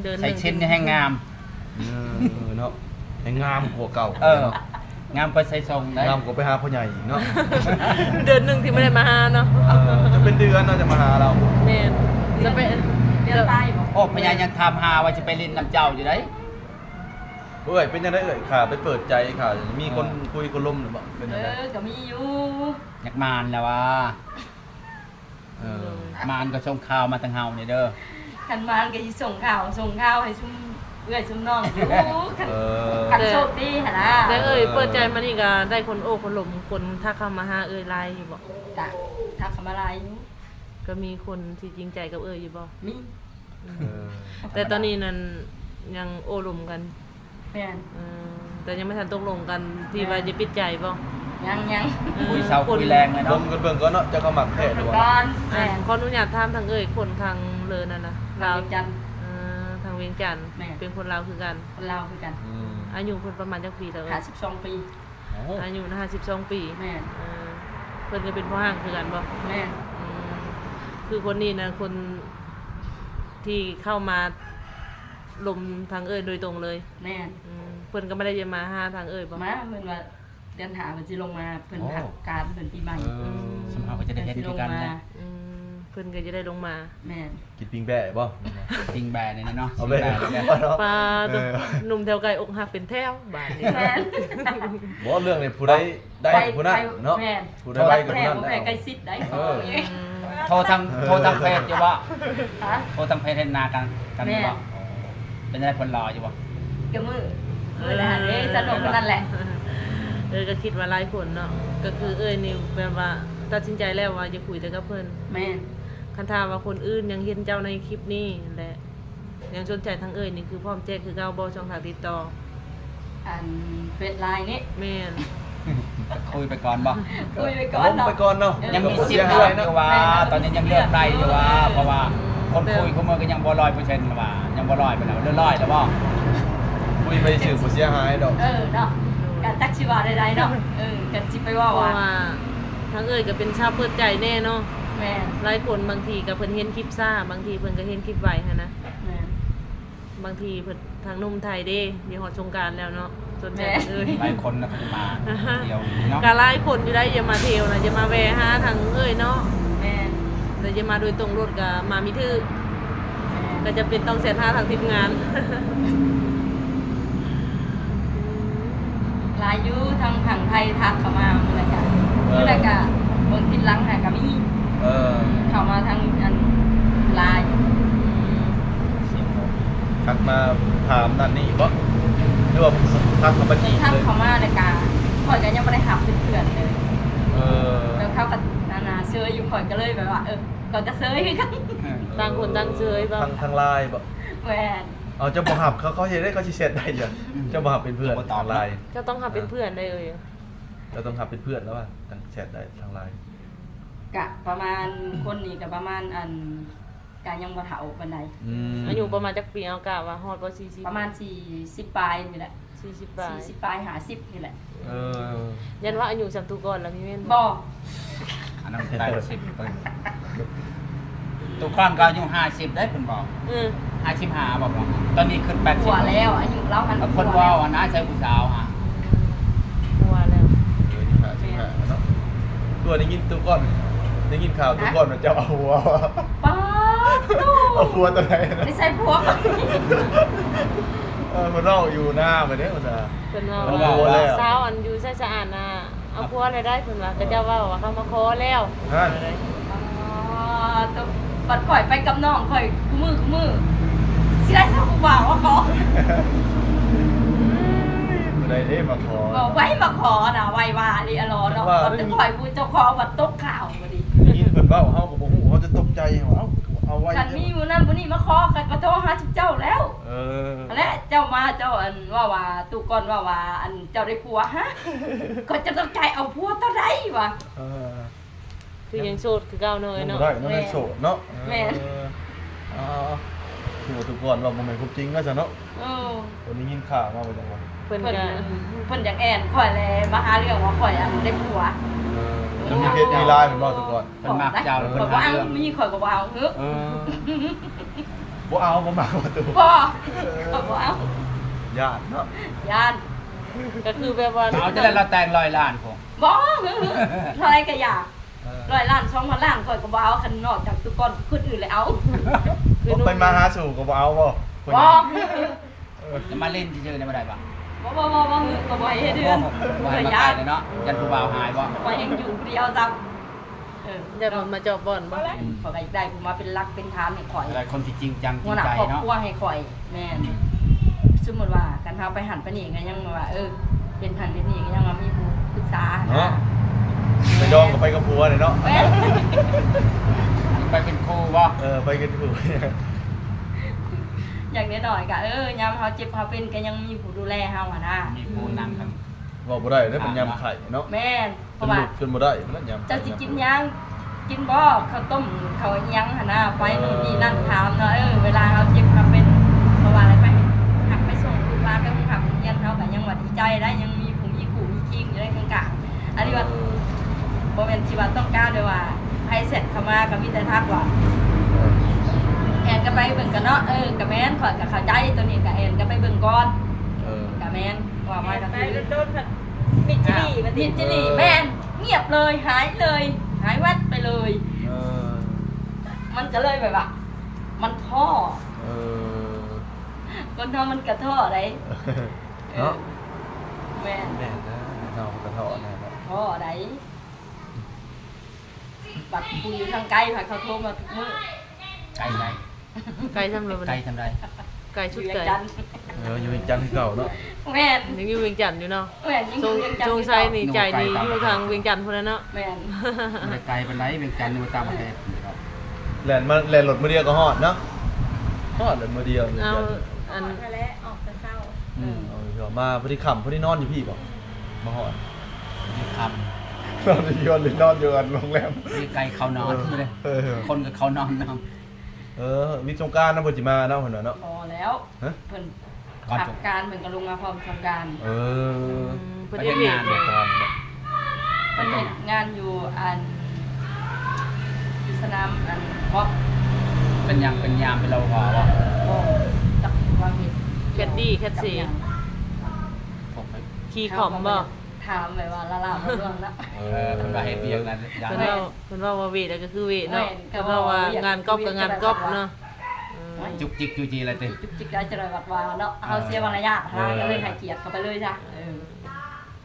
ເດີນໜຶ່ງ ໃສ່ເຊັ່ນນີ້ແຮງງາມ ເອີ ເນາະ ແຮງງາມກວ່າເກົ່າ ເອີ ເນາະ ງາມກວ່າໃສ່ຊົງໄດ໋ ງາມກວ່າໄປຫາພໍ່ໃຫຍ່ອີກເນາະ ເດີນໜຶ່ງທີ່ບໍ່ໄດ້ມາຫາເນາະ ເອີ ຈະເປັນເດືອນເນາະ ຈະມາຫາລາວ ແມ່ນ ຈະເປັນເດືອນປາຍບໍ? ໂອ້ ພໍ່ໃຫຍ່ຍັງຖາມຫາວ່າຊິໄປຫຼິ້ນນຳເຈົ້າຢູ່ໃດ໋ ເອື້ອຍ ເປັນຈັ່ງໃດເອື້ອຍ ຂ້າໄປເປີດໃຈຂ້າ ມີຄົນຄຸຍຄົນລົມແລ້ວບໍ? ເປັນຈັ່ງໃດ? ເອີ ກໍມີຢູ່ ຢາກໝານແລ້ວຫວາ? ເອີ ໂດຍ ມານກໍສົ່ງຂ່າວມາທາງເຮົານີ້ເດີ ຄັນມານກໍຊິສົ່ງຂ່າວ ສົ່ງຂ່າວໃຫ້ຊຸມເອື້ອຍຊຸມນ້ອງຢູ່ ຄັນ ເອີ ຄັນໂຊກດີຫັ້ນນະ ແຕ່ເອື້ອຍເປີດໃຈມານີ້ກໍໄດ້ຄົນໂອ້ຄົນລົມ ຄົນທັກເຂົ້າມາຫາເອື້ອຍຫຼາຍຢູ່ບໍ? ກະທັກເຂົ້າມາຫຼາຍຢູ່ ກໍມີຄົນທີ່ຈິງໃຈກັບເອື້ອຍຢູ່ບໍ? ມີ ອືມ ເອີ ແຕ່ຕອນນີ້ນັ້ນຍັງໂອ້ລົມກັນ ແມ່ນ ເອີ ແຕ່ຍັງບໍ່ທັນຕົກລົງກັນທີ່ວ່າຈະປິດໃຈບໍ? ຍັງ ຍັງ ເອີ ຄຸຍເຊົ້າຄຸຍແລງເລີຍເນາະ ລົມກັນເບິ່ງກ່ອນເນາະ ຈັກເຂົາມັກແທ້ຫຼືບໍ່ ກ່ອນ ແມ່ນ ອັນ ຂໍອະນຸຍາດຖາມທາງເອື້ອຍ ຄົນທາງເລີນັ້ນນະ ທາງວຽງຈັນ ເອີ ທາງວຽງຈັນ ແມ່ນ ເປັນຄົນລາວຄືກັນ ຄົນລາວຄືກັນ ອືມ ອາຍຸເພິ່ນປະມານຈັກປີແລ້ວເອື້ອຍ? ຫ້າສິບສອງປີ ໂອ້ ອາຍຸຫ້າສິບສອງປີ ແມ່ນ ເອີ ເພິ່ນກໍເປັນພໍ່ຮ້າງຄືກັນບໍ? ແມ່ນ ອືມ ຄືຄົນນີ້ນະ ຄົນທີ່ເຂົ້າມາລົມທາງເອື້ອຍໂດຍຕົງເລີຍ? ແມ່ນ ອືມ ເພິ່ນກໍບໍ່ໄດ້ຈະມາຫາທາງເອື້ອຍບໍ? ມາ ເພິ່ນວ່າເດືອນຫ້າເພິ່ນຊິລົງມາ ເພິ່ນ ໂອ້ ພັກການເພິ່ນປີໃໝ່ ເອີ ອືມ ສຳເຮົາກໍຈະໄດ້ເຫັນຄືກັນແຫຼະ ອືມ ເພິ່ນກໍຈະໄດ້ລົງມາ ແມ່ນ ກິນປີ້ງແບ້ບໍ? ປີ້ງແບ້ນີ້ນະເນາະ ເອົາແບ້ ປີ້ງແບ້ ປາໂຕ ເອີ ໜຸ່ມແຖວໃກ້ອົກຫັກເປັນແຖວບາດນີ້ ແມ່ນ ບໍ່ ເລື່ອງນີ້ຜູ້ໃດໄດ້ຜູ້ນັ້ນເນາະ ແມ່ນ ຜູ້ໃດໄວກໍຜູ້ນັ້ນ ແທ້ບໍ່ແພ້ໃກ້ຊິດໄດ໋ ເອີ ໂທທາງ ໂທທາງເຟສຢູ່ບໍ່? ຮະ? ໂທທາງເຟສເຫັນໜ້າກັນ ກັນຢູ່ບໍ່? ແມ່ນ ເປັນຈັ່ງໃດ ເພິ່ນຫຼໍ່ຢູ່ບໍ່? ກະມື້ ມື້ນັ້ນເດ້ ສະໜຸກເທົ່ານັ້ນແຫຼະ ເອີ ກໍຄິດວ່າຫຼາຍຄົນເນາະ ກໍຄືເອື້ອຍນີ້ແບບວ່າຕັດສິນໃຈແລ້ວວ່າຢາກຄຸຍແຕ່ກັບເພິ່ນ ແມ່ນ ຄັນຖ້າວ່າຄົນອື່ນຍັງເຫັນເຈົ້າໃນຄລິບນີ້ແຫຼະ ຍັງສົນໃຈທາງເອື້ອຍນີ້ ຄືພ້ອມແຈກຄືເກົ່າບໍ່ ຊ່ອງທາງຕິດຕໍ່? ອັນເຟສ ໄລນ໌ ນີ້ ແມ່ນ ຄຸຍໄປກ່ອນບໍ່? ຄຸຍໄປກ່ອນເນາະ ລົມໄປກ່ອນເນາະ ເອີ ຍັງມີສິດເລືອກຢູ່ວ່າ ແມ່ນ ຕອນນີ້ຍັງເລືອກໄດ້ຢູ່ວ່າ ເພາະວ່າຄົນຄຸຍຄູ່ມື້ກໍຍັງບໍ່ຮ້ອຍເປີເຊັນວ່າ ຍັງບໍ່ຮ້ອຍປານໃດ ເຫຼືອຮ້ອຍແລ້ວບໍ່? ຄຸຍໄປຊື່ບໍ່ເສຍຫາຍດອກ ເອີ ເນາະ ກໍຈັກຊິວ່າແນວໃດເນາະ ເອີ ກໍຊິໄປເວົ້າວ່າ ເພາະວ່າທາງເອື້ອຍກໍເປັນຊາວເປີດໃຈແນ່ເນາະ ແມ່ນ ຫຼາຍຄົນບາງທີກໍເພິ່ນເຫັນຄລິບຊ້າ ບາງທີເພິ່ນກໍເຫັນຄລິບໄວຫັ້ນນະ ແມ່ນ ບາງທີເພິ່ນ ທາງໜຸ່ມໄທເດ້ ຊິຮອດສົງການແລ້ວເນາະ ສົນໃຈ ແມ່ນ ເອີຍ ຫຼາຍຄົນນະ ເຂົາຈະມາທ່ຽວຢູ່ເນາະ ກະຫຼາຍຄົນຢູ່ໄດ໋ ຢ່າມາທ່ຽວນະ ຢ່າມາແວ່ຫາທາງເອື້ອຍເນາະ ແມ່ນ ແລ້ວຢ່າມາໂດຍຕົງໂລດ ກະມາມີຖືກ ແມ່ນ ກະຈຳເປັນຕ້ອງແຊັດຫາທາງທີມງານ ຫຼາຍຢູ່ ທາງ ທາງໄທທັກເຂົ້າມາ ມື້ນັ້ນກະ ເອີ ມື້ນັ້ນກະເບິ່ງທິດຫຼັງຫັ້ນກະມີ ເອີ ເຂົ້າມາທາງອັນ ໄລນ໌ ທັກມາຖາມນັ້ນນີ້ບໍ ຫຼືວ່າທັກເຂົ້າມາຈີບເລີຍ? ທັກເຂົ້າມາແລ້ວກະ ຂ້ອຍກະຍັງບໍ່ໄດ້ຮັບເປັນເພື່ອນເລີຍ ເອີ ແລ້ວເຂົາກະໜ້າໆເຊີຍຢູ່ ຂ້ອຍກະເລີຍແບບວ່າ ເອີ ຂ້ອຍກະເຊີຍຄືກັນ ເອີ ຕ່າງຄົນຕ່າງເຊີຍບໍ? ທາງ ທາງໄລນ໌ບໍ? ແມ່ນ ເອົາ ເຈົ້າບໍ່ຮັບ ເຂົາ ເຂົາເຮັດໄດ້ ເຂົາຊິແຊັດໄດ້ຢູ່ ເຈົ້າບໍ່ຮັບເປັນເພື່ອນ ເຂົາບໍ່ຕອບ ທາງໄລນ໌ ເຈົ້າຕ້ອງຮັບເປັນເພື່ອນໄດ້ເອີຍ ເຈົ້າຕ້ອງຮັບເປັນເພື່ອນແລ້ວວ່າ ຈັ່ງແຊັດໄດ້ທາງໄລນ໌ ກະປະມານ ຄົນນີ້ກະປະມານ ອັນ ກະຍັງບໍ່ເຖົ້າປານໃດ ອືມ ອາຍຸປະມານຈັກປີ? ເຮົາກະວ່າຮອດບໍ່ ສີ່ສິບ ປະມານ ສີ່ສິບ ປາຍນີ້ແຫຼະ ສີ່ສິບປາຍ ສີ່ສິບປາຍ ຫ້າສິບນີ້ແຫຼະ ເອີ ຢ້ານວ່າອາຍຸສ່ຳຕູກ່ອນລະມີແມ່ນບໍ່? ບໍ່ ອັນນັ້ນແປດສິບປາຍ ຕູກ່ອນກໍອາຍຸຫ້າສິບໄດ໋ ເພິ່ນບອກ ອືມ ຫ້າສິບຫ້າ ບອກ ຕອນນີ້ຂຶ້ນແປດສິບກວ່າແລ້ວ ອາຍຸລາວຫັ້ນ ເພິ່ນເວົ້າຫັ້ນນະ ໃສ່ຜູ້ສາວຫາ ກວ່າແລ້ວ ເອີ ຫ້າສິບຫ້າເນາະ ຕົວໄດ້ຍິນ ຕູກ່ອນ ໄດ້ຍິນຂ່າວ ຕູກ່ອນວ່າເຈົ້າເອົາຜົວ ປາດໂທ້ ເອົາຜົວຕອນໃດນະ? ໄດ້ໃສ່ຜົວ ເອີ ເພິ່ນເວົ້າຢູ່ໜ້າໄປເດ້ ເພິ່ນວ່າ ເພິ່ນເວົ້າວ່າ ສາວອັນຢູ່ໄຊສະອາດນະ ເອົາຜົວແລ້ວໄດ໋ ເພິ່ນວ່າ ເຂົາເຈົ້າເວົ້າວ່າເຂົາມາຂໍແລ້ວ ນັ້ນ ອໍ ໂຕ ບັດຂ້ອຍໄປກັບນ້ອງຂ້ອຍ ຄູ່ມື້ ຄູ່ມື້ ຊິໄດ້ຊະຜູ້ບ່າວມາຂໍ ຜູ້ໃດເດ້ມາຂໍ ບໍ່ໄວມາຂໍນະ ໄວວ່າອີ່ຫຼີອະຫຼໍເນາະ ວ່າ ບັດຂ້ອຍຜູ້ເຈົ້າຂອງບັດຕົກຂ່າວ ໄດ້ຍິນເພິ່ນເວົ້າ ເຮົາກໍບໍ່ຮູ້ ເຮົາຈະຕົກໃຈ ເຮົາ ເອົາ ເອົາໄວ້ ຄັນມີຜູ້ນັ້ນຜູ້ນີ້ມາຂໍ ຂ້ອຍກໍໂທຫາເຈົ້າແລ້ວ ເອີ ຫັ້ນແຫຼະ ເຈົ້າມາ ເຈົ້າ ອັນ ເວົ້າວ່າ ຕູ້ກ່ອນເວົ້າວ່າ ອັນ ເຈົ້າໄດ້ຜົວ ຮະ ຂ້ອຍຈະຕົກໃຈ ເອົາຜົວຕອນໃດວະ ເອີ ຄືຍັງໂສດຄືເກົ່າເນາະ ຍັງບໍ່ໄດ້ເນາະ ເອີ ຍັງໂສດເນາະ ແມ່ນ ເອີ ເອົາໆ ຄືວ່າຕູກ່ອນເວົ້າບໍ່ແມ່ນຄວາມຈິງວ່າຊັ້ນເນາະ ເອີ ເພິ່ນໄດ້ຍິນຂ່າວມາວ່າຈັ່ງໃດ ເພິ່ນ ເພິ່ນ ກໍ ເພິ່ນຢາກແອ່ນຂ້ອຍແຫຼະ ມາຫາເລື່ອງວ່າຂ້ອຍ ອັນ ໄດ້ຜົວ ເອີ ເພິ່ນມີເຟສມີລາຍເພິ່ນເວົ້າຕູກ່ອນ ເພິ່ນມັກເຈົ້າ ເອີ ເພິ່ນຫາເລື່ອງ ຂ້ອຍບໍ່ເອົາ ຂ້ອຍບໍ່ເອົາ ເອີ ບໍ່ເອົາ ບໍ່ມັກປະຕູ ບໍ່ ເອີ ກໍບໍ່ເອົາ ຢ້ານເນາະ ຢ້ານ ກໍຄືແບບວ່າ ເອົາຈັ່ງໃດລາວແຕ່ງຮ້ອຍລ້ານພຸ້ນ ບໍ່ ເທົ່າໃດກໍຢ່າ ເອີ ຮ້ອຍລ້ານ ສອງພັນລ້ານ ຂ້ອຍກໍບໍ່ເອົາ ຄັນນອກຈາກຕຸກອນຄົນອື່ນແລ້ວເອົາ ບໍ່ ເພິ່ນມາຫາສູ່ກໍບໍ່ເອົາບໍ່ ບໍ່ ເອີ ຈະມາຫຼິ້ນຊື່ໆ ນີ້ບໍ່ໄດ້ບໍ່ ບໍ່ ບໍ່ ບໍ່ ບໍ່ ກໍບໍ່ໃຫ້ເຮັດເຮືອນ ບໍ່ໃຫ້ມາຂາຍເລີຍເນາະ ຢ້ານຜູ້ບ່າວຫາຍບໍ່ ຂ້ອຍແຮ່ງຢູ່ຜູ້ດຽວຊ້ຳ. ເອີ ຢາກເພິ່ນມາຈອບບ່ອນບໍ່ ອືມ ຂ້ອຍກໍຢາກໄດ້ຜູ້ມາເປັນຫຼັກເປັນຖານໃຫ້ຂ້ອຍ ຢາກໄດ້ຄົນທີ່ຈິງຈັງຈິງໃຈເນາະ ຫົວໜ້າຄອບຄົວໃຫ້ຂ້ອຍ ແມ່ນ ອືມ ສົມມຸດວ່າຄັນເຮົາໄປຫັ້ນໄປນີ້ກໍຍັງວ່າ ເອີ ເຮັດຫັ້ນເຮັດນີ້ກໍຍັງວ່າມີຜູ້ປຶກສາເນາະ ເນາະ ໄປດອງກໍໄປກັບຜົວເດ້ເນາະ ແມ່ນ ໄປເປັນຄູ່ບໍ່ ເອີ ໄປເປັນຄູ່ ຢ່າງໜ້ອຍໆກໍ ເອີ ຍາມເຮົາເຈັບເຮົາເປັນກໍຍັງມີຜູ້ດູແລເຮົາຫັ້ນນະ ມີຜູ້ນຳທາງ ເວົ້າບໍ່ໄດ້ເດ້ ເປັນຍາມໄຂ້ເນາະ ແມ່ນ ເປັນລູກຈົນບໍ່ໄດ້ພຸ້ນລະ ຍາມໄຂ້ ເຈົ້າຊິກິນຫຍັງ ກິນບໍ່ ເຂົ້າຕົ້ມ ເຂົ້າອີ່ຫຍັງຫັ້ນນະ ໄປ ເອີ ໂນ່ນນີ້ນັ້ນ ຖາມເນາະ ເອີ ເວລາເຮົາເຈັບເຮົາເປັນ ເພາະວ່າໄດ້ໄປຮັບໄປສົ່ງລູກຫຼານໄປໂຮງຮຽນ ໂຮງຮຽນ ເຮົາກໍຍັງວ່າດີໃຈໄດ໋ ຍັງມີຜູ້ມີຄູ່ມີຄີງຢູ່ໃນກາງໆ ອັນນີ້ວ່າ ເອີ ບໍ່ແມ່ນຊິວ່າຕ້ອງການແບບວ່າໃຜແຊັດເຂົ້າມາກໍມີແຕ່ທັກວ່າ ເອີ ແອນກໍໄປເບິ່ງກັນເນາະ ເອີ ກໍແມ່ນ ຂ້ອຍກໍເຂົ້າໃຈ ໂຕນີ້ກໍແອນກໍໄປເບິ່ງກ່ອນ ເອີ ກໍແມ່ນ ວ່າມາກໍຄື ໄປໂດນໆ ມິດຈີ່ລີ້ ມິດຈີ່ລີ້ ເອີ ແມ່ນ ງຽບເລີຍ ຫາຍເລີຍ ຫາຍແວັບໄປເລີຍ ເອີ ມັນກໍເລີຍແບບວ່າ ມັນທໍ້ ເອີ ຄົນເຮົາມັນກໍທໍ້ໃດ໋ ເອີ ເນາະ ແມ່ນ ແມ່ນນະ ຄົນເຮົາມັນກໍທໍ້ແນ່ແຫຼະ ທໍ້ໃດ໋ ບັດຜູ້ຢູ່ທາງໄກພັດເຂົາໂທມາທຸກມື້ ໄກໃດ໋ ໄກສ່ຳໃດ ໄກສ່ຳໃດ ໄກສຸດໄກ ຢູ່ວຽງຈັນ ເອີ ຢູ່ວຽງຈັນຄືເກົ່າເນາະ ແມ່ນ ຍັງຢູ່ວຽງຈັນຢູ່ເນາະ ແມ່ນ ຍັງຢູ່ວຽງຈັນ ສົງໄສນີ້ໃຈນີ້ຢູ່ທາງວຽງຈັນພຸ້ນແຫຼະເນາະ ແມ່ນ ບໍ່ໄດ້ໄກປານໃດ ວຽງຈັນຢູ່ຕ່າງປະເທດ ແລ່ນມາ ແລ່ນລົດມື້ດຽວກໍຮອດເນາະ ຮອດແລ້ວມື້ດຽວ ເອົາ ອັນ ອອກແຕ່ເຊົ້າ ອືມ ເອົາ ມາພໍດີຄ່ຳ ພໍດີນອນຢູ່ພີ້ບໍ່ ມາຮອດ ພໍດີຄ່ຳ ນອນຢູ່ ນອນຢູ່ອັນໂຮງແຮມ ຢູ່ໃກ້ເຂົານອນ ເອີ ເອີ ຄົນກໍເຂົານອນນຳ ເອີ ວິດສົງການນະ ເພິ່ນຊິມາເນາະ ເພິ່ນວ່າເນາະ ພໍແລ້ວ ຮະ ເພິ່ນ ກ່ອນ ພັກການເພິ່ນກໍລົງມາພ້ອມສົງການ ເອີ ອືມ ເພິ່ນເຮັດວຽກ ເພິ່ນເຮັດງານຢູ່ອັນ ຢູ່ສະໜາມອັນກອບ ເປັນຫຍັງ ເປັນຍາມ ເປັນລະວະບໍ່ ບໍ່ ຈັກວ່າເຮັດ ແຄດດີ້ ແຄດຊີ ຂີ່ຄອມບໍ່ ຖາມແບບວ່າລະລາບລວງນະ ເອີ ເພິ່ນວ່າເຮັດວຽກນັ້ນ ເພິ່ນເວົ້າ ເພິ່ນເວົ້າວ່າເວດກໍຄືເວດເນາະ ແມ່ນ ເພິ່ນເວົ້າວ່າງານກອບກໍງານກອບເນາະ ຈຸກຈິກຈຸກຈິກລະຕິ ຈຸກຈິກໄດ້ຈັກໜ້ອຍວັດວ່າເນາະ ເຮົາເສຍມາລະຍາດ ເອີ ກໍເລີຍໃຫ້ກຽດເຂົາໄປເລີຍຊະ ເອີ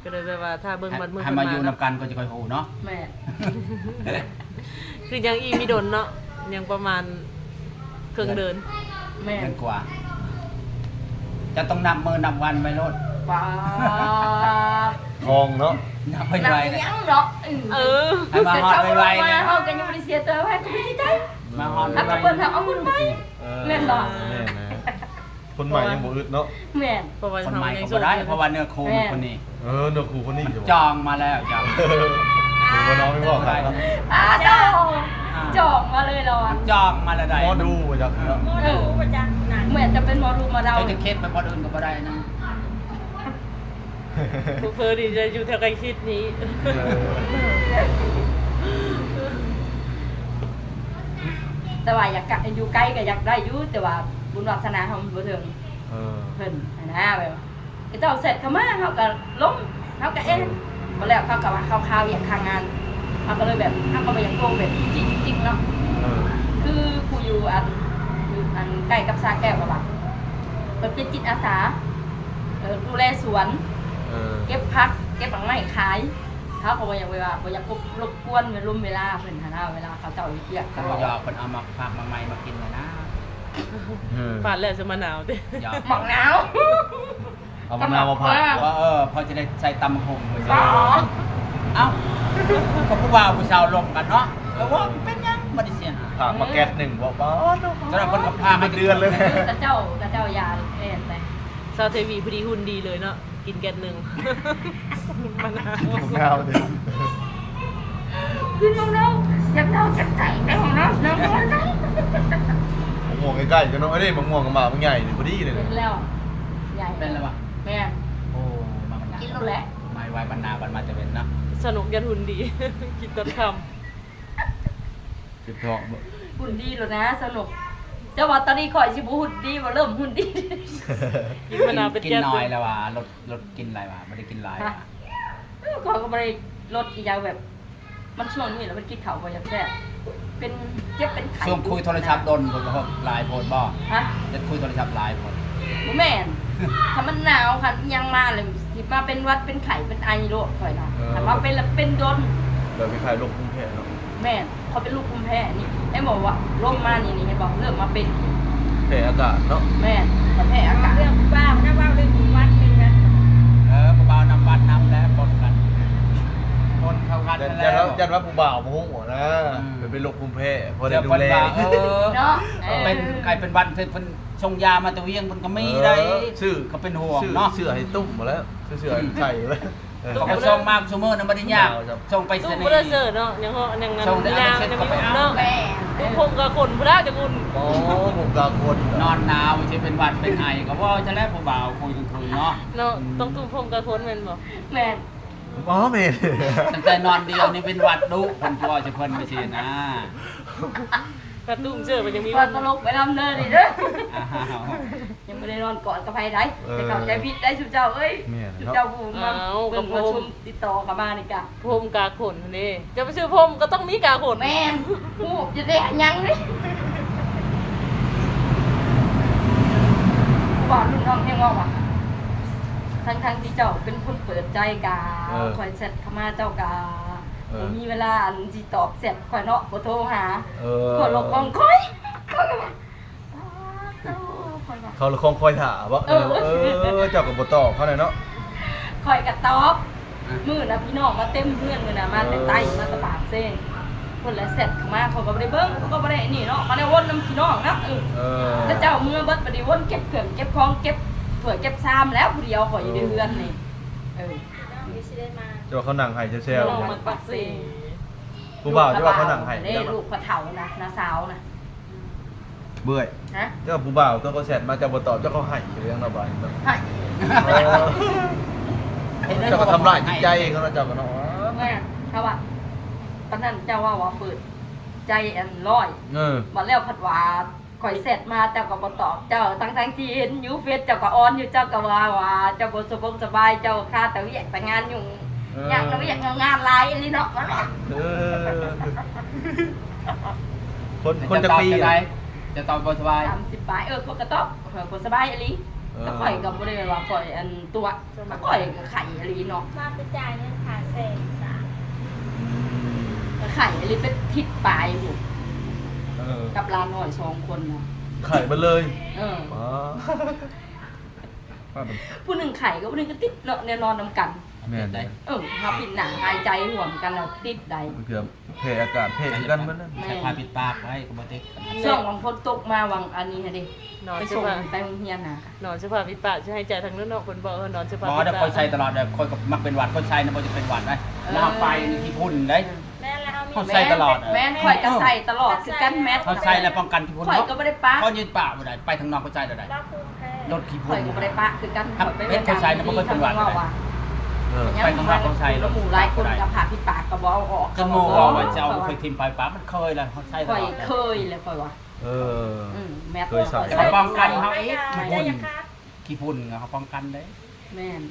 ກໍເລີຍແບບວ່າຖ້າເບິ່ງວັນມື້ ໃຫ້ມາຢູ່ນຳກັນກໍຈະຄ່ອຍຮູ້ເນາະ ແມ່ນ ຄືຍັງອີກມີດົນເນາະ ຍັງປະມານເຄິ່ງເດືອນ ແມ່ນ ເດືອນກວ່າ ຈະຕ້ອງນັບມື້ນັບວັນໄວ້ໂລດ ປາ ທອງເນາະ ນັບໄວໆ ນັບຫຍັງເນາະ ເອີ ໃຫ້ມາຮອດໄວໆ ມາເຮົາກໍຍັງບໍ່ໄດ້ເສຍຕົວ ໃຜກໍບໍ່ເສຍໃຈ ມາຮອດໄວໆ ເອົາເງິນໄປ ເອີ ແມ່ນບໍ່ ແມ່ນນະ ຄົນໃໝ່ຍັງບໍ່ອຶດເນາະ ແມ່ນ ຄົນໃໝ່ກໍບໍ່ໄດ້ ເພາະວ່າເນື້ອຄູ່ມັນຄົນນີ້ ເອີ ເນື້ອຄູ່ຄົນນີ້ ມັນຈອງມາແລ້ວ ຈອງ ເອີ ບໍ່ນ້ອຍບໍ່ຂາດເນາະ ອ້າວ ຈອງມາເລີຍລະ ມັນຈອງມາແລ້ວໃດ ໝໍດູວ່າຈັກເນາະ ໝໍດູວ່າຈັກນະ ເໝືອນຈະເປັນໝໍດູໝໍເດົາ ເຈົ້າຈະເຄັດໄປບ່ອນອື່ນກໍບໍ່ໄດ້ນະ. ເຜີໆ ນີ້ຈະຢູ່ແຖວໃກ້ຊິດນີ້ ເອີ ແຕ່ວ່າຢາກກະ ຢູ່ໄກກໍຢາກໄດ້ຢູ່ ແຕ່ວ່າບຸນວາສະໜາເຮົາມັນບໍ່ເຖິງ ເອີ ເພິ່ນຫັ້ນນະ ແບບວ່າເຂົາເຈົ້າແຊັດເຂົ້າມາ ເຮົາກໍລົງ ເຮົາກໍແອ່ນ ເອີ ບໍ່ແລ້ວເຂົາກໍວ່າເຂົາຄາວຽກຄາງານ ເຮົາກໍເລີຍແບບ ເຮົາກໍບໍ່ຢາກໂກງແບບຈິງໆເນາະ ເອີ ຄືຜູ້ຢູ່ອັນ ຢູ່ອັນໃກ້ກັບສາແກ້ວກໍວ່າ ເພິ່ນເປັນຈິດອາສາ ເອີ ດູແລສວນ ເອີ ເກັບຜັກ ເກັບໝາກໄມ້ຂາຍ ເຮົາກໍບໍ່ຢາກແບບວ່າ ບໍ່ຢາກກົບ ລົບກວນເວ ລົມເວລາເພິ່ນຫັ້ນນະ ເວລາເຂົາເຈົ້າເຮັດວຽກ ເພິ່ນບໍ່ຢອກ ເພິ່ນເອົາໝາກຜັກໝາກໄມ້ມາກິນຫັ້ນນະ ເອີ ຟາດແລ້ວຊິມາໜາວຕິ ຢອກ ໝາກໜາວ ເອົາໝາກນາວມາຜັກ ເອີ ພໍຈະໄດ້ໃສ່ຕຳບັກຫຸ່ງ ອໍ ເອົ້າ ກໍຜູ້ບ່າວຜູ້ສາວລົມກັນເນາະ ເອີ ເປັນຫຍັງບໍ່ໄດ້ເສຍຫາຍ ພາມາແກັດໜຶ່ງບໍ່ ປາດ ສຳລັບເພິ່ນກໍພາມາເປັນເດືອນເລີຍ ຂະເຈົ້າ ຂະເຈົ້າຢາກແມ່ນໄດ ສາວເທວີ ພໍດີຫຸ່ນດີເລີຍເນາະ ກິນແກັດໜຶ່ງ ໝາກນາວ ໝາກນາວເດ້ ກິນໝາກນາວ ຢາກເນົ່າຈັກໃຈໄປຫ້ອງນ້ຳ ນ້ຳ ມະມ່ວງໃກ້ໆກັນເນາະ ເອີ ເດ້ ມະມ່ວງກັບໝາກມັນໃຫຍ່ນີ້ ພໍດີເລີຍ ເປັນແລ້ວ ໃຫຍ່ ເປັນແລ້ວບໍ່ ແມ່ນ ໂອ້ ມາບັນນາ ກິນໂລດແຫຼະ ມາໄວບັນນາ ບັນມາແຕ່ເວັນເນາະ ສະໜຸກຢ້ານຫຸ່ນດີ ກິນຕອນຄ່ຳ ເຈັບທ້ອງບໍ່ ຫຸ່ນດີໂລດນະ ສະໜຸກ ແຕ່ວ່າຕອນນີ້ຂ້ອຍຊິບໍ່ຫຸ່ນດີ ບໍ່ເລີ່ມຫຸ່ນດີ. ກິນມານາວເປັນແກ້ວ ກິນໜ້ອຍແລ້ວວ່າ ລົດ ລົດກິນຫຼາຍວ່າ ບໍ່ໄດ້ກິນຫຼາຍວ່າ. ເອີ ຂ້ອຍກໍບໍ່ໄດ້ລົດອີຫຍັງ ແບບມັນຊ່ວງນີ້ແຫຼະ ມັນກິນເຂົ້າບໍ່ຢາກແຊບ ເປັນເຈັບເປັນໄຂ້. ຊ່ວງຄຸຍໂທລະສັບດົນ ເພິ່ນກໍເພິ່ນຫຼາຍໂພດບໍ່? ຮະ? ຈະຄຸຍໂທລະສັບຫຼາຍໂພດ. ບໍ່ແມ່ນ ຄັນມັນໜາວ ຄັນອີຫຍັງມາແລ້ວ ຊິມາເປັນຫວັດເປັນໄຂ້ເປັນໄອໂລດຂ້ອຍນະ. ເອີ ຄັນວ່າເປັນລະເປັນດົນ ແບບຄ້າຍໆໂລກພູມແພ້ເນາະ. ແມ່ນ ຂ້ອຍເປັນລູກພູມແພ້ນີ້ ເຫັນບໍ່ວ່າລົມມານີ້ ນີ້ເຫັນບໍ່ ເລີ່ມມາເປັນ ແພ້ອາກາດເນາະ. ແມ່ນ ຂ້ອຍແພ້ອາກາດ. ເລື່ອງຜູ້ບ່າວນະ ເວົ້າເລື່ອງຫວັດເປັນຫຍັງ. ເອີ ຜູ້ບ່າວນຳຫວັດນຳແຫຼະ ປົນກັນ ປົນເຂົ້າກັນ. ຢ້ານ ຢ້ານວ່າ ຢ້ານວ່າຜູ້ບ່າວບໍ່ຮູ້ນະ ເປັນ ເປັນໂລກພູມແພ້ ພໍໄດ້ດູແລ. ເອີ ເນາະ ເປັນໄຂ້ເປັນຫວັດ ເພິ່ນສົ່ງຢາມາແຕ່ວຽງ ເພິ່ນກໍມີໄດ໋. ເອີ ເຂົາເປັນຫ່ວງເນາະ ຊື້ໃຫ້ຕຸ້ມໝົດແລ້ວ ຊື້ໃຫ້ໃສ່ແລ້ວ. ເອີ ເຂົາກໍສົ່ງມາຊຸມື້ນະ ບໍ່ໄດ້ຍາກ ສົ່ງໄປສະນີ ຕູ້ບໍ່ໄດ້ເຊີເນາະ ຍັງເນາະ ຍັງ ຍັງມີນ້ຳ ຍັງມີອຸ່ນເນາະ. ຕູ້ພົມກາຂົນພຸ້ນລະຈະອຸ່ນ. ໂອ້ ພົມກາຂົນ ນອນໜາວຊິເປັນຫວັດເປັນໄອ ກໍເວົ້າຊັ້ນແຫຼະ ຜູ້ບ່າວຄຸຍກາງຄືນເນາະ. ເນາະ ອືມ ຕ້ອງຕຸ້ມພົມກາຂົນແມ່ນບໍ່? ແມ່ນ. ອໍ ແມ່ນ. ຕັ້ງແຕ່ນອນດຽວນີ້ເປັນຫວັດດຸ ເພິ່ນຕົວະໃສ່ເພິ່ນໄປຊີ້ນະ. ກະຕຸ້ມເຊີ ມັນຍັງມີ ວ່າຕະຫຼົກໄປນຳເດີນີ້ເດີ. ອ້າວ ຍັງບໍ່ໄດ້ນອນກອດກັບໃຜໃດ ເອີ ຢ່າເຂົ້າໃຈຜິດໄດ໋ຊຸມເຈົ້າເອີຍ. ແມ່ນ ຊຸມເຈົ້າຜູ້ມາເບິ່ງມາຊົມຕິດຕໍ່ເຂົ້າມານີ້ກະ ພົມກາຂົນຫັ້ນເດ້ ຈະໄປຊື້ພົມກໍຕ້ອງມີກາຂົນ. ແມ່ນ ຮູ້ຈະໄດ້ຫຍັງນີ້. ຜູ້ບ່າວລຸ້ນນ້ອງແຮງເວົ້າວ່າ ທັງໆທີ່ເຈົ້າເປັນຄົນເປີດໃຈກະ ເອີ ຂ້ອຍແຊັດເຂົ້າມາເຈົ້າກະ ເອີ ບໍ່ມີເວລາອັນຊິຕອບແຊັດຂ້ອຍເນາະ ບໍ່ໂທຫາ. ເອີ ຄົນລະຂອງຂ້ອຍ ຂ້ອຍກໍວ່າ ເຂົາລະຄອງຄອຍຖ້າບໍ? ເອີ ເອີ ເຈົ້າກໍບໍ່ຕອບເຂົາແຫຼະເນາະ. ຂ້ອຍກໍຕອບ ມື້ນະພີ່ນ້ອງມາເຕັມເຮືອນ ມື້ນະມາແຕ່ໃຕ້ ເອີ ມາແຕ່ປາກເຊ. ເພິ່ນລະແຊັດເຂົ້າມາ ຂ້ອຍກໍບໍ່ໄດ້ເບິ່ງ ຂ້ອຍກໍບໍ່ໄດ້ອັນນີ້ເນາະ ຂ້ອຍໄດ້ວົນນຳພີ່ນ້ອງນະ. ເອີ ເອີ ແລ້ວເຈົ້າເມືອເບິດ ບັດນີ້ວົນເກັບເຄື່ອງເກັບຂອງ ເກັບຖ້ວຍເກັບຊາມແລ້ວ ຜູ້ດຽວຂ້ອຍຢູ່ໃນເຮືອນນີ້. ເອີ ເຈົ້າເຂົານັ່ງໄຫ້ແຊວໆ ນ້ອງມັນປາກເຊ. ຜູ້ບ່າວເຈົ້າວ່າເຂົານັ່ງໄຫ້ເດ້ ລູກພໍ່ເຖົ້ານະ ນ້າສາວນະ. ເບິ່ງ ຮະ? ເຈົ້າຜູ້ບ່າວຕົວເຂົາແຊັດມາ ເຈົ້າບໍ່ຕອບ ເຈົ້າເຂົາໄຫ້ຢູ່ຫຍັງລະບາດນີ້ເນາະ. ໄຫ້ ເອີ ເຈົ້າກໍທຳລາຍຈິດໃຈເຂົາເນາະ ເຈົ້າກໍເນາະ. ແມ່ນ ເຂົາວ່າ ປານນັ້ນເຈົ້າເວົ້າວ່າເປີດໃຈອັນຮ້ອຍ ເອີ ບັດແລ້ວພັດວ່າຂ້ອຍແຊັດມາ ເຈົ້າກໍບໍ່ຕອບ ເຈົ້າ ທັງໆທີ່ເຫັນຢູ່ເຟສ ເຈົ້າກໍອ່ອນຢູ່ ເຈົ້າກໍວ່າ ວ່າເຈົ້າບໍ່ສະບົງສະບາຍ ເຈົ້າຄາແຕ່ວຽກແຕ່ງານຫຍຸ້ງ ເອີ ຍາກແຕ່ວຽກງານຫຼາຍອີ່ຫຼີເນາະ. ເອີ ຄົນ ຄົນຈັກປີ? ຈະຕອບຈັ່ງໃດ? ຈະຕອບບໍ່ສະບາຍ? ສາມສິບປາຍ. ເອີ ຂ້ອຍກໍຕອບ ຂ້ອຍບໍ່ສະບາຍອີ່ຫຼີ. ເອີ ແຕ່ຂ້ອຍກໍບໍ່ໄດ້ວ່າຂ້ອຍອັນຕົວະ ຂ້ອຍກໍໄຂ້ອີ່ຫຼີເນາະ. ມາໄປຈ່າຍເງິນຄ່າແຊງສາ ກໍໄຂ້ອີ່ຫຼີເປັນທິດປາຍພຸ້ນ. ເອີ ກັບຫຼານນ້ອຍສອງຄົນນະ ໄຂ້ເບິດເລີຍ. ເອີ ອໍ ຜູ້ໜຶ່ງໄຂ້ກໍຜູ້ໜຶ່ງກໍຕິດເນາະ ແນວນອນນຳກັນ. ແມ່ນໄດ໋. ເອີ ເຮົາປິ່ນໜ້າຫາຍໃຈຮ່ວມກັນແລ້ວຕິດໄດ໋. ບາງເທື່ອແຜ່ອາກາດແຜ່ຄືກັນເບິດນັ້ນ. ແມ່ນ ໃສ່ຜ້າປິດປາກໄວ້ກໍບໍ່ຕິດ. ຊ່ວງຫວ່າງຝົນຕົກມາຫວ່າງອັນນີ້ຫັ້ນເດ ໄປສົ່ງໄປໂຮງຮຽນນະ ນອນໃສ່ຜ້າປິດປາກ ຊິຫາຍໃຈທາງນັ້ນເນາະ ເພິ່ນບອກ ເອີ ນອນໃສ່ຜ້າປິດປາກ. ບໍ່ໄດ້ ຂ້ອຍໃສ່ຕະຫຼອດເດ້ ຂ້ອຍກໍມັກເປັນຫວັດ ຂ້ອຍໃສ່ນະບໍ່ຈະເປັນຫວັດໄດ໋. ເອີ ແລ້ວເຮົາໄປນີ້ຂີ້ຝຸ່ນເດ້. ແມ່ນແລ້ວ ເຮົາໃສ່ຕະຫຼອດ ແມ່ນ ຂ້ອຍກໍໃສ່ຕະຫຼອດຄືກັນ. ແມ່ນ ເຮົາໃສ່ແລ້ວປ້ອງກັນຂີ້ຝຸ່ນ. ຂ້ອຍກໍບໍ່ໄດ້ປະ ຂ້ອຍຢືນປະບໍ່ໄດ້ ໄປທາງນອກຂ້ອຍໃສ່ແລ້ວໄດ໋. ລົດຂີ້ຝຸ່ນ ຂ້ອຍກໍບໍ່ໄດ້ປະຄືກັນ. ຂ້ອຍໄປທາງນອກຂ້ອຍໃສ່ນະບໍ່ເຄີຍເປັນຫວັດເດ້. ເອີ ໄປທາງນອກຂ້ອຍໃສ່ ແລ້ວໝູ່ຫຼາຍຄົນກໍຜ້າປິດປາກກໍບໍ່ເອົາອອກ ຄັນໝູ່ເວົ້າວ່າຈະເອົາ ຂ້ອຍຖິ້ມໄປປະ ມັນເຄີຍແລ້ວ ເຮົາໃສ່ຕະຫຼອດ. ຂ້ອຍເຄີຍແລ້ວຂ້ອຍວ່າ. ເອີ ອືມ ແມ່ນ ເຄີຍໃສ່ ເຮົາປ້ອງກັນເຮົາເອງ. ຂີ້ຝຸ່ນ ເຮົາປ້ອງກັນເດ້. ແມ່ນ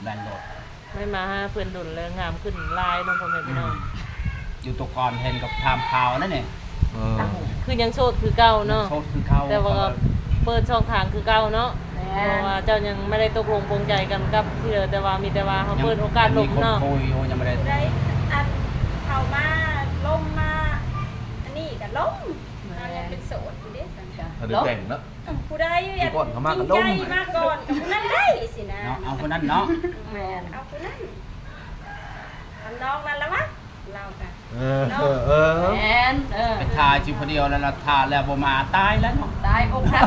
ແມ່ນໂລດ. ໄດ້ມາຫາເພິ່ນດົນແລ້ວ ງາມຂຶ້ນຫຼາຍເນາະ ພໍ່ແມ່ພີ່ນ້ອງ. ອືມ ຢູ່ແຕ່ກ່ອນເຫັນກັບຖາມຂ່າວນັ້ນນີ້. ເອີ ຄືຍັງໂສດຄືເກົ່າເນາະ. ໂສດຄືເກົ່າ ແຕ່ວ່າກໍເປີດຊ່ອງທາງຄືເກົ່າເນາະ. ແມ່ນ ເພາະວ່າເຈົ້າຍັງບໍ່ໄດ້ຕົກລົງປົງໃຈກັນກັບທີ່ເດີ ແຕ່ວ່າມີແຕ່ວ່າເຮົາເປີດໂອກາດລົມເນາະ. ຍັງມີຄົນຄຸຍຢູ່ ຍັງບໍ່ໄດ້ ໄດ້ອັນເຂົ້າມາລົມມາອັນນີ້ກໍລົມ. ແມ່ນ ເຮົາຍັງເປັນໂສດຢູ່ເດ້ ຊັ້ນກະ ຖ້າໄດ້ແຕ່ງເນາະ. ເອີ ຜູ້ໃດ ຜູ້ກ່ອນເຂົ້າມາກໍລົມ ຈິງໃຈມາກ່ອນກໍຜູ້ນັ້ນໄດ້ຊີ້ນະ. ເນາະ ເອົາຜູ້ນັ້ນເນາະ. ແມ່ນ ເອົາຜູ້ນັ້ນ ທຳນອງນັ້ນລະວະ ລາວກະ. ເອີ ເນາະ ເອີ ເອີ ແມ່ນ ເອີ ໄປຖ້າຢູ່ຜູ້ດຽວແລ້ວ ຖ້າແລ້ວບໍ່ມາ ຕາຍແລ້ວເນາະ ຕາຍອົກຫັກ.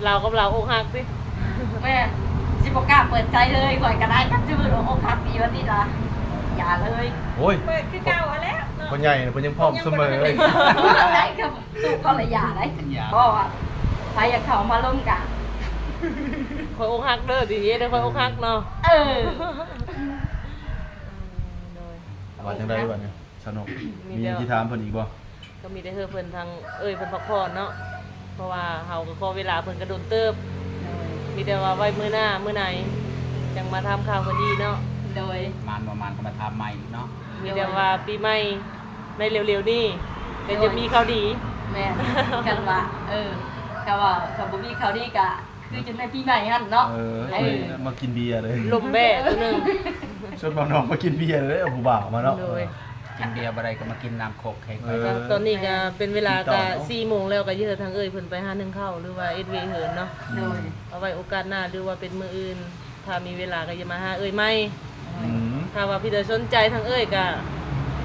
ລາວກັບລາວອົກຫັກຕິ. ແມ່ນ ຊິບໍ່ກ້າເປີດໃຈເລີຍ ຂ້ອຍກໍໄດ້ ຄັນຊິເປີດອົກຫັກອີກວັນນີ້ລະ ຢ່າເລີຍ. ໂອ້ຍ ເປີດຄືເກົ່າຫັ້ນແຫຼະເນາະ ພໍ່ໃຫຍ່ເພິ່ນຍັງພ້ອມສະເໝີ. ໄດ້ ຕູ້ເຂົາລະຢ່າໄດ້ ຢ່າ ເພາະວ່າໃຜຢາກເຂົ້າມາລົມກະ ຂ້ອຍອົກຫັກເດີ ດີເດ້ ຂ້ອຍອົກຫັກເນາະ. ເອີ ໂດຍ ວ່າຈັ່ງໃດບັດນີ້ ສະໜຸກ ມີຫຍັງຊິຖາມເພິ່ນອີກບໍ່? ກໍມີແຕ່ເຮີເພິ່ນ ທາງເອື້ອຍເພິ່ນພັກຜ່ອນເນາະ ເພາະວ່າເຮົາກໍຂໍເວລາເພິ່ນກໍດົນເຕີບ. ໂດຍ ມີແຕ່ວ່າໄວ້ມື້ໜ້າມື້ໃນ ຈັ່ງມາຖາມຂ່າວເພິ່ນອີກເນາະ. ໂດຍ ມານບໍ່ມານກໍມາຖາມໃໝ່ອີກເນາະ. ມີແຕ່ວ່າປີໃໝ່ໃນເລັວໆນີ້ ກໍຈະມີຂ່າວດີ. ໂດຍ ແມ່ນ ຄັນວ່າ ເອີ ຖ້າວ່າ ຖ້າບໍ່ມີຂ່າວດີກໍ ຄືຈັ່ງໃນປີໃໝ່ຫັ້ນເນາະ. ເອີ ເອີ ມາກິນເບຍເລີຍ ລົມແບ້ຕົວໜຶ່ງ ຊວນບ່າວນ້ອງມາກິນເບຍເລີຍ ເອົາຜູ້ບ່າວມາເນາະ. ໂດຍ ກິນເບຍບໍ່ໄດ້ກໍມາກິນນ້ຳໂຄກແຂງໄປ. ເອີ ກໍຕອນນີ້ກໍເປັນເວລາກໍສີ່ໂມງແລ້ວ ກໍຢາກໃຫ້ທາງເອື້ອຍເພິ່ນໄປຫາໜຶ້ງເຂົ້າ ຫຼືວ່າເຮັດວຽກເຮືອນເນາະ. ໂດຍ ເອົາໄວ້ໂອກາດໜ້າ ຫຼືວ່າເປັນມື້ອື່ນ ຖ້າມີເວລາກໍຈະມາຫາເອື້ອຍໃໝ່. ອືມ ຖ້າວ່າມີໃຜສົນໃຈທາງເອື້ອຍກໍ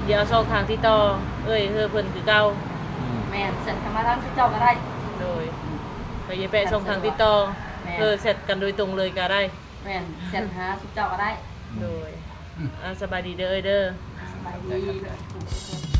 ດຽວເອົາຊ່ອງທາງຕິດຕໍ່ເອື້ອຍເຮີເພິ່ນຄືເກົ່າ. ອືມ ແມ່ນ ແຊັດເຂົ້າມາທາງເຈົ້າກໍໄດ້. ໂດຍ ກໍຢ່າແປະຊ່ອງທາງຕິດຕໍ່ ແມ່ນ ເອີ ແຊັດກັນໂດຍຕົງເລີຍກໍໄດ້. ແມ່ນ ແຊັດຫາຊຸມເຈົ້າກໍໄດ້. ໂດຍ ອືມ ອ່າ ສະບາຍດີເດີເອື້ອຍເດີ. ສະບາຍດີ.